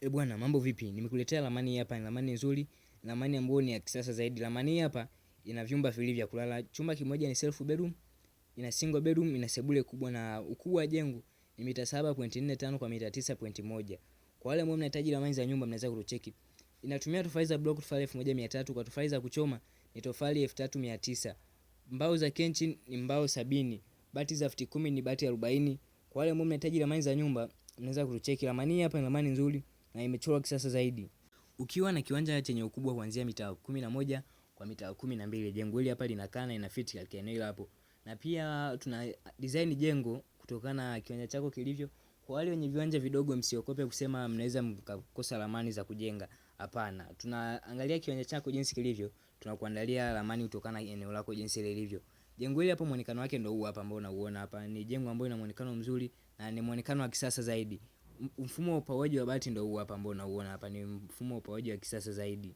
E bwana, mambo vipi? Nimekuletea ramani hapa, ni ramani nzuri, ramani ambayo ni ya kisasa zaidi. Ramani hapa ina vyumba viwili vya kulala. Chumba kimoja ni self bedroom, ina single bedroom, ina sebule kubwa na ukubwa wa jengo ni mita 7.45 kwa mita 9.1. Kwa wale ambao mnahitaji ramani za nyumba mnaweza kutucheki. Inatumia tofali za block tofali 1300 kwa tofali za kuchoma ni tofali 3900. Mbao za kenchi ni mbao 70. Bati za futi 10 ni bati 40. Kwa wale ambao mnahitaji ramani za nyumba mnaweza kutucheki. Ramani hapa ni ramani nzuri na imechorwa kisasa zaidi. Ukiwa na kiwanja chenye ukubwa kuanzia mita 11 kwa mita 12, jengo hili hapa linakaa na inafiti katika eneo hilo hapo. Na pia tuna design jengo kutokana na kiwanja chako kilivyo. Kwa wale wenye viwanja vidogo, msiokope kusema mnaweza mkakosa ramani za kujenga. Hapana, tunaangalia kiwanja chako jinsi kilivyo, tunakuandalia ramani kutokana na eneo lako jinsi lilivyo. Jengo hili hapo muonekano wake ndio huu hapa ambao unauona hapa. Ni jengo ambalo lina muonekano mzuri na ni muonekano wa kisasa zaidi. Mfumo wa upawaji wa bati ndio huu hapa ambao unauona hapa, ni mfumo wa upawaji wa kisasa zaidi.